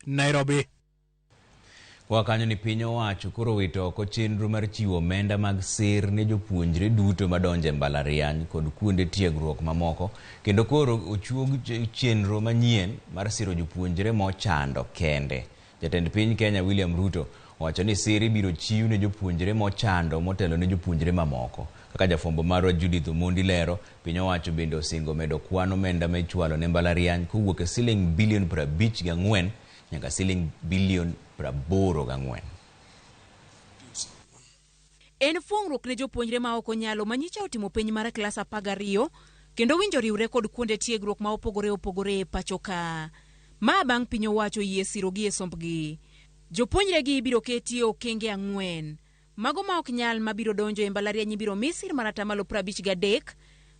Nairobi. Koa kanyo ni piny owacho koro owito oko chenro mar chiwo omenda mag sir ne jopuonjre duto madonjo e mbalariany kod kuonde tiegruok mamoko kendo koro ochuog chenro manyien mar siro jopuonjre mochando kende. Jatend piny Kenya William Ruto owacho ni sir ibiro chiw ne jopuonjre mochando motelo ne jopuonjre mamoko. Kaka jafwambo marwa Judith Omondi lero, piny owacho bende osingo medo kwan omenda ma ichwalo ne mbalariany kowuok e siling bilion 54 nyaka siling bilion 84. En fuong'ruok ne jopuonjre ma ok onyalo ma nyicha otimo penj mar klas 12 kendo winjo riwre kod kuonde tiegruok ma opogore opogore e pacho ka. Ma bang' piny owacho yie sirogi e sombgi. Jopuonjre gi ibiro keti e okenge 4. Mago ma ok nyal mabiro donjo e mbalariany ibiro mi sir mar atamalo 53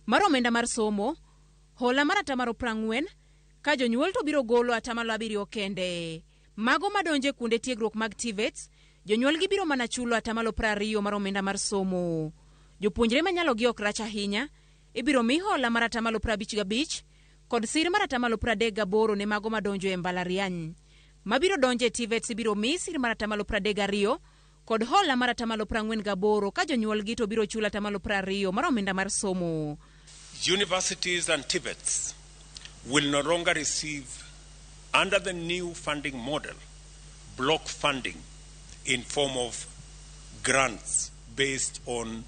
mar omenda mar somo, hola mar atamalo 40 ka jonyuol to biro golo atamalo 7 kende. Mago madonjo e kuonde tiegruok mag TVETs, jonyuolgi biro mana chulo atamalo 20 mar omenda mar somo. Jopuonjre manyalogi ok rach ahinya, ibiro mi hola mar atamalo 55 kod sir mar atamalo 38 ne mago madonjo e mbalariany. Mabiro donjo e TVETs ibiro mi sir mar atamalo 32 kod hola mar atamalo 48 ka jonyuolgi to biro chulo atamalo 20 mar omenda mar somo. Universities and TVETs will no longer receive, under the new funding model, block funding in form of grants based on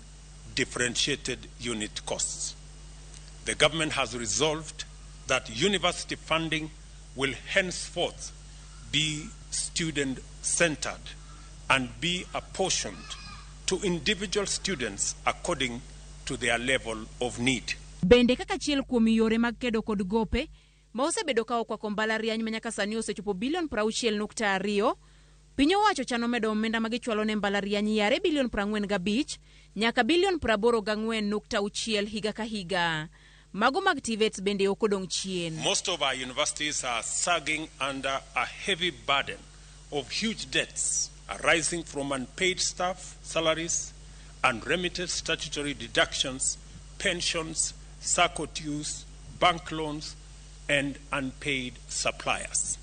differentiated unit costs. The government has resolved that university funding will henceforth be student-centered and be apportioned to individual students according to their level of need. Bende kaka achiel kuom yore mag kedo kod gope ma osebedo ka okwako mbalariany ma nyaka sani osechopo bilion 60.2, piny owacho chano medo omenda ma gichwalo ne mbalariany yare bilion 45 nyaka bilion 84.6 higa ka higa. Mago mag TVETs bende ok odong' chien. Most of our universities are sagging under a heavy burden of huge debts arising from unpaid staff salaries, unremitted statutory deductions, pensions, SACCO dues, bank loans, and unpaid suppliers.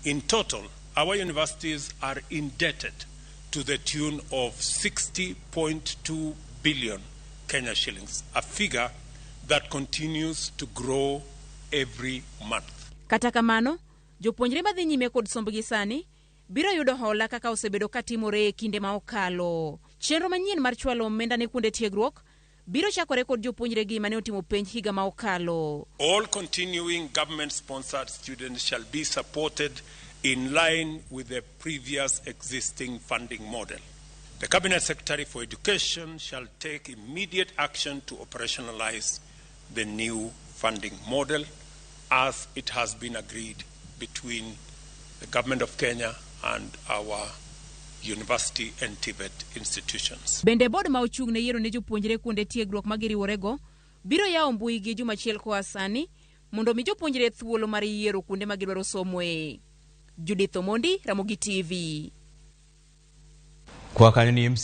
In total, our universities are indebted to the tune of 60.2 billion Kenya shillings, a figure that continues to grow every month. Kata kamano, jopuonjre madhi nyime kod sombgi sani biro yudo hola kaka osebedo katimore e kinde ma okalo. Chenro manyien mar chwalo omenda ne kuonde tiegruok biro chakore kod jopuonjre gi mane otimo penj higa ma okalo. All continuing government-sponsored students shall be supported in line with the previous existing funding model. The Cabinet Secretary for Education shall take immediate action to operationalize the new funding model as it has been agreed between the government of Kenya and our university and TVET institutions. Bende board ma ochung' ne yiero ne jopuonjre kuonde tiegruok ma giriworego biro yawo mbui gi juma achiel koa sani mondo mi jopuonjre thuolo mar yiero kuonde ma gidwaro somoe. Judith Omondi, Ramogi TV. Kwa kanyo ni MC